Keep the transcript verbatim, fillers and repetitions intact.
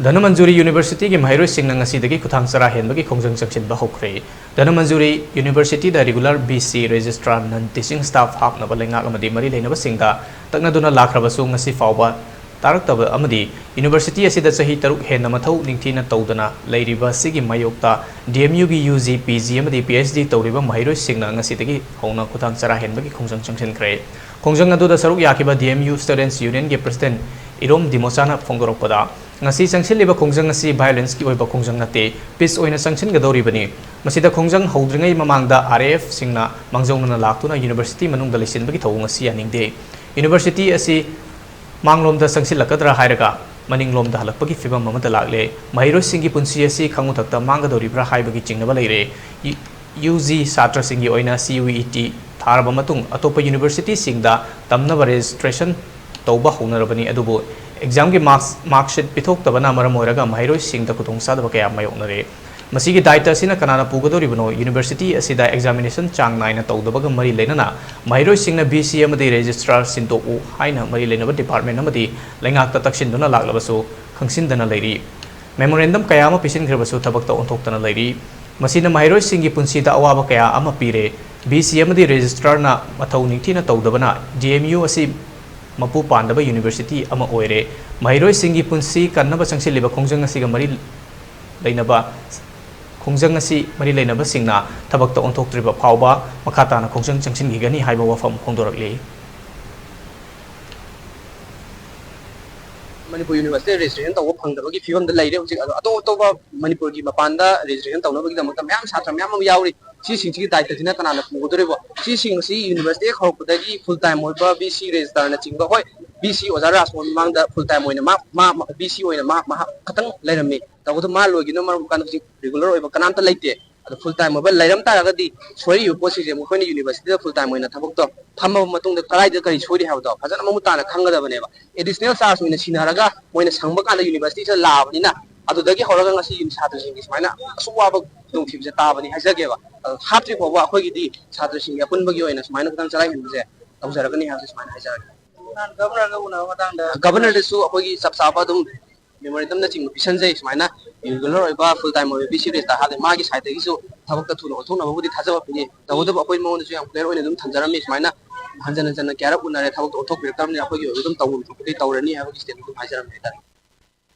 ꯙꯅꯃꯟꯖꯨꯔꯤ ꯌꯨꯅꯤꯚꯔꯁꯤꯇꯤꯒꯤ ꯃꯍꯩꯔꯣꯏꯁꯤꯡꯅ ꯉꯁꯤꯗꯒꯤ ꯈꯨꯊꯥꯡ ꯆꯔꯥ ꯍꯦꯟꯕꯒꯤ ꯈꯣꯡꯖꯪ ꯆꯪꯁꯤꯟꯕ ꯍꯧꯈ꯭ꯔꯦ꯫ ꯙꯅꯃꯟꯖꯨꯔꯤ ꯌꯨꯅꯤꯚꯔꯁꯤꯇꯤꯗ regular, B C, registrar, non teaching staff ꯍꯥꯞꯅꯕ ꯂꯩꯉꯥꯛ ꯑꯃꯗꯤ ꯃꯔꯤ ꯂꯩꯅꯕꯁꯤꯡꯗ ꯇꯛꯅꯗꯨꯅ ꯂꯥꯛꯈ꯭ꯔꯕꯁꯨ, ꯉꯁꯤ ꯐꯥꯎꯕ ꯇꯥꯔꯛꯇꯕ ꯑꯃꯗꯤ ꯌꯨꯅꯤꯚꯔꯁꯤꯇꯤ ꯑꯁꯤꯗ ꯆꯍꯤ ꯇꯔꯨꯛ ꯍꯦꯟꯅ ꯃꯊꯧ ꯅꯤꯡꯊꯤꯅ ꯇꯧꯗꯅ ꯂꯩꯔꯤꯕ ꯑꯁꯤꯒꯤ ꯃꯥꯌꯣꯛꯇ D M U ꯒꯤ U G, P G ꯑꯃꯗꯤ P H D ꯇꯧꯔꯤꯕ ꯃꯍꯩꯔꯣꯏꯁꯤꯡꯅ ꯉꯁꯤꯗꯒꯤ ꯍꯧꯅ ꯈꯨꯊꯥꯡ ꯆꯔꯥ ꯍꯦꯟꯕꯒꯤ ꯈꯣꯡꯖꯪ ꯆꯪꯁꯤꯟꯈ꯭ꯔꯦ꯫ ꯈꯣꯡꯖꯪ ꯑꯗꯨꯗ ꯁꯔꯨꯛ ꯌꯥꯈꯤꯕ D M U Students Union ꯒꯤ President ꯏꯔꯣꯝ ꯗꯤꯃꯣꯆꯥꯅ ꯐꯣꯡꯗꯣꯔꯛꯄꯗ, ꯉꯁꯤ ꯆꯪꯁꯤꯜꯂꯤꯕ ꯈꯣꯡꯖꯪ ꯑꯁꯤ violence ꯀꯤ ꯑꯣꯏꯕ ꯈꯣꯡꯖꯪ ꯅꯠꯇꯦ, peace ꯑꯣꯏꯅ ꯆꯪꯁꯤꯟꯒꯗꯧꯔꯤꯕꯅꯤ꯫ ꯃꯁꯤꯗ ꯈꯣꯡꯖꯪ ꯍꯧꯗ꯭ꯔꯤꯉꯩ ꯃꯃꯥꯡꯗ R A F ꯁꯤꯡꯅ ꯃꯥꯡꯖꯧꯅꯅ ꯂꯥꯛꯇꯨꯅ ꯌꯨꯅꯤꯚꯔꯁꯤꯇꯤ ꯃꯅꯨꯡꯗ ꯂꯩꯁꯤꯟꯕꯒꯤ ꯊꯧꯑꯣꯡ ꯑꯁꯤ ꯌꯥꯅꯤꯡꯗꯦ꯫ ꯌꯨꯅꯤꯚꯔꯁꯤꯇꯤ ꯑꯁꯤ ꯃꯥꯡꯂꯣꯝꯗ ꯆꯪꯁꯤꯜꯂꯛꯀꯗ꯭ꯔꯥ ꯍꯥꯏꯔꯒ ꯃꯅꯤꯡꯂꯣꯝꯗ ꯍꯜꯂꯛꯄꯒꯤ ꯐꯤꯚꯝ ꯑꯃꯗ ꯂꯥꯛꯂꯦ꯫ ꯃꯍꯩꯔꯣꯏꯁꯤꯡꯒꯤ ꯄꯨꯟꯁꯤ ꯑꯁꯤ ꯈꯥꯉꯨꯊꯛꯇ ꯃꯥꯡꯒꯗꯧꯔꯤꯕ꯭ꯔꯥ ꯍꯥꯏꯕꯒꯤ ꯆꯤꯡꯅꯕ ꯂꯩꯔꯦ꯫ ꯌꯨ-, U G ꯁꯥꯇ꯭ꯔꯁꯤꯡꯒꯤ ꯑꯣꯏꯅ C U E T ꯊꯥꯔꯕ ꯃꯇꯨꯡ ꯑꯇꯣꯞꯄ ꯌꯨꯅꯤꯚꯔꯁꯤꯇꯤꯁꯤꯡꯗ ꯇꯝꯅꯕ registration ꯇꯧꯕ ꯍꯧꯅꯔꯕꯅꯤ, ꯑꯗꯨꯕꯨ exam ꯒꯤ marks, mark sheet ꯄꯤꯊꯣꯛꯇꯕꯅ ꯃꯔꯝ ꯑꯣꯏꯔꯒ ꯃꯍꯩꯔꯣꯏꯁꯤꯡꯗ ꯈꯨꯗꯣꯡꯆꯥꯗꯕ ꯀꯌꯥ ꯃꯥꯌꯣꯛꯅꯔꯦ꯫ ꯃꯁꯤꯒꯤ ꯗꯥꯏꯇ ꯑꯁꯤꯅ ꯀꯅꯥꯅ ꯄꯨꯒꯗꯧꯔꯤꯕꯅꯣ? ꯌꯨꯅꯤꯚꯔꯁꯤꯇꯤ ꯑꯁꯤꯗ examination ꯆꯥꯡ ꯅꯥꯏꯅ ꯇꯧꯗꯕꯒ ꯃꯔꯤ ꯂꯩꯅꯅ ꯃꯍꯩꯔꯣꯏꯁꯤꯡꯅ V C ꯑꯃꯗꯤ registrar ꯁꯤꯟꯗꯣꯛꯎ ꯍꯥꯏꯅ ꯃꯔꯤ ꯂꯩꯅꯕ department ꯑꯃꯗꯤ ꯂꯩꯉꯥꯛꯇ ꯇꯛꯁꯤꯟꯗꯨꯅ ꯂꯥꯛꯂꯕꯁꯨ ꯈꯪꯁꯤꯟꯗꯅ ꯂꯩꯔꯤ꯫ Memorandum ꯀꯌꯥ ꯑꯃ ꯄꯤꯁꯤꯟꯈ꯭ꯔꯕꯁꯨ ꯊꯕꯛꯇ ꯑꯣꯟꯊꯣꯛꯇꯅ ꯂꯩꯔꯤ꯫ ꯃꯁꯤꯅ ꯃꯍꯩꯔꯣꯏꯁꯤꯡꯒꯤ ꯄꯨꯟꯁꯤꯗ ꯑꯋꯥꯕ ꯀꯌꯥ ꯑꯃ ꯄꯤꯔꯦ꯫ V C ꯑꯃꯗꯤ registrar ꯅ ꯃꯊꯧ ꯅꯤꯡꯊꯤꯅ ꯇꯧꯗꯕꯅ D M U ꯑꯁꯤ ꯃꯄꯨ ꯄꯥꯟꯗꯕ ꯌꯨꯅꯤꯚꯔꯁꯤꯇꯤ ꯑꯃ ꯑꯣꯏꯔꯦ꯫ ꯃꯍꯩꯔꯣꯏꯁꯤꯡꯒꯤ ꯄꯨꯟꯁꯤ ꯀꯟꯅꯕ ꯆꯪꯁꯤꯜꯂꯤꯕ ꯈꯣꯡꯖꯪ ꯑꯁꯤꯒ ꯃꯔꯤ ꯂꯩꯅꯕ, ꯈꯣꯡꯖꯪ ꯑꯁꯤ ꯃꯔꯤ ꯂꯩꯅꯕꯁꯤꯡꯅ ꯊꯕꯛꯇ ꯑꯣꯟꯊꯣꯛꯇ꯭ꯔꯤꯕ ꯐꯥꯎꯕ ꯃꯈꯥ ꯇꯥꯅ ꯈꯣꯡꯖꯪ ꯆꯪꯁꯤꯟꯈꯤꯒꯅꯤ ꯍꯥꯏꯕ ꯋꯥꯐꯝ ꯐꯣꯡꯗꯣꯔꯛꯂꯤ꯫ ꯃꯅꯤꯄꯨꯔ ꯌꯨꯅꯤꯚꯔꯁꯤꯇꯤꯗ registration ꯇꯧꯕ ꯐꯪꯗꯕꯒꯤ ꯐꯤꯕꯝꯗ ꯂꯩꯔꯦ ꯍꯧꯖꯤꯛ꯫ ꯑꯗꯣ ꯑꯇꯣꯞ ꯑꯇꯣꯞꯄ ꯃꯅꯤꯄꯨꯔꯒꯤ ꯃꯄꯥꯟꯗ registration ꯇꯧꯅꯕꯒꯤꯗꯃꯛꯇ ꯃꯌꯥꯝ ꯁꯥꯇ꯭ꯔ ꯃꯌꯥꯝ ꯑꯃ ꯌꯥꯎꯔꯤ꯫ ꯁꯤꯁꯤꯡꯁꯤꯒꯤ ꯗꯥꯏꯇꯁꯤꯅ ꯀꯅꯥꯅ ꯄꯨꯒꯗꯧꯔꯤꯕꯣ? ꯁꯤꯁꯤꯡ ꯑꯁꯤ ꯌꯨꯅꯤꯚꯔꯁꯤꯇꯤ ꯍꯦꯛ ꯍꯧꯔꯛꯄꯗꯒꯤ full time ꯑꯣꯏꯕ V C registrar ꯅꯆꯤꯡꯕ, ꯍꯣꯏ, V C ꯑꯣꯖꯥ ꯔꯥꯖꯃꯣꯍꯟ ꯃꯃꯥꯡꯗ full time ꯑꯣꯏꯅ ꯃꯥ, ꯃꯥ, V C ꯑꯣꯏꯅ ꯃꯥ, ꯃꯍꯥꯛ ꯈꯛꯇꯪ ꯂꯩꯔꯝꯃꯤ꯫ ꯇꯧꯕꯗ ꯃꯥ ꯂꯣꯏꯈꯤꯅ ꯃꯔꯝ ꯀꯥꯟꯗ ꯍꯧꯖꯤꯛ regular ꯑꯣꯏꯕ ꯀꯅꯥꯝꯇ ꯂꯩꯇꯦ꯫ ꯑꯗꯣ full time ꯑꯣꯏꯕ ꯂꯩꯔꯝ ꯇꯥꯔꯒꯗꯤ ꯁꯣꯏꯔꯤꯕ ꯄꯣꯠꯁꯤꯡꯁꯦ ꯃꯈꯣꯏꯅ ꯌꯨꯅꯤꯚꯔꯁꯤꯇꯤꯗ full time ꯑꯣꯏꯅ ꯊꯕꯛꯇꯣ ꯐꯝꯃꯕ ꯃꯇꯨꯡꯗ ꯀꯗꯥꯏꯗ ꯀꯔꯤ ꯁꯣꯏꯔꯤ ꯍꯥꯏꯕꯗꯣ ꯐꯖꯅ ꯃꯃꯨꯠ ꯇꯥꯅ ꯈꯪꯒꯗꯕꯅꯦꯕ꯫ Additional charge ꯑꯣꯏꯅ ꯁꯤꯟꯅꯔꯒ ꯃꯣꯏꯅ ꯁꯪꯕ ꯀꯥꯟꯗ ꯌꯨꯅꯤꯚꯔꯁꯤꯇꯤꯁꯤꯗ ꯂꯥꯛꯑꯕꯅꯤꯅ, ꯑꯗꯨꯗꯒꯤ ꯍꯧꯔꯒ ꯉꯁꯤ ꯁꯥꯇ꯭ꯔꯁꯤꯡꯒꯤ ꯁꯨꯃꯥꯏꯅ ꯑꯁꯨꯛ ꯋꯥꯕ ꯈꯨꯗꯣꯡꯊꯤꯕꯁꯦ ꯇꯥꯕꯅꯤ ꯍꯥꯏꯖꯒꯦꯕ꯫ ꯑꯗꯣ ꯍꯥꯞꯇ꯭ꯔꯤ ꯐꯥꯎꯕ ꯑꯩꯈꯣꯏꯒꯤꯗꯤ ꯁꯥꯇ꯭ꯔꯁꯤꯡꯒꯤ ꯑꯄꯨꯟꯕꯒꯤ ꯑꯣꯏꯅ ꯁꯨꯃꯥꯏꯅ ꯈꯤꯇꯪ ꯆꯔꯥꯏ ꯍꯦꯟꯕꯁꯦ ꯇꯧꯖꯔꯛꯀꯅꯤ ꯍꯥꯏꯕꯁꯦ ꯁꯨꯃꯥꯏꯅ ꯍꯥꯏꯖꯔꯒꯦ꯫ ꯅꯍꯥꯟ ꯒꯚꯔꯅꯔꯒ ꯎꯅꯕ ꯃꯇꯥꯡꯗ ꯒꯚꯔꯅꯔꯗꯁꯨ ꯑꯩꯈꯣꯏꯒꯤ ꯆꯞ ꯆꯥꯕ ꯑꯗꯨꯝ memorandumꯅꯆꯤꯡꯕ ꯄꯤꯁꯟꯖꯩ꯫ ꯁꯨꯃꯥꯏꯅ regular ꯑꯣꯏꯕ full time ꯑꯣꯏꯕ ꯄꯤ ꯁꯤ ꯔꯦꯖꯤꯁꯇꯥꯔ ꯍꯥꯞꯄꯦ, ꯃꯥꯒꯤ ꯁꯥꯏꯠꯇꯒꯤꯁꯨ ꯊꯕꯛꯇ ꯊꯨꯅ ꯑꯣꯟꯊꯣꯛꯅꯕꯕꯨꯗꯤ ꯊꯥꯖꯕ ꯄꯤꯅꯤ꯫ ꯇꯧꯕꯇꯕꯨ ꯑꯩꯈꯣꯏ ꯃꯉꯣꯟꯗꯁꯨ ꯌꯥꯝ clear ꯑꯣꯏꯅ ꯑꯗꯨꯝ ꯊꯝꯖꯔꯝꯃꯤ꯫ ꯁꯨꯃꯥꯏꯅ ꯍꯟꯖꯟ ꯍꯟꯖꯟꯅ ꯀꯌꯥꯔꯛ ꯎꯅꯔꯦ, ꯊꯕꯛꯇ ꯑꯣꯟꯊꯣꯛꯄꯤꯔꯛꯇꯕꯅꯤꯅ ꯑꯩꯈꯣꯏꯒꯤ ꯑꯣꯏꯕ ꯑꯗꯨꯝ ꯇꯧꯐꯝ ꯊꯣꯛꯄꯗꯤ ꯇꯧꯔꯅꯤ ꯍꯥꯏꯕꯒꯤ statement ꯑꯗꯨꯝ ꯍꯥꯏꯖꯔꯝꯃꯦ ꯍꯥꯏꯇꯥꯔꯦ꯫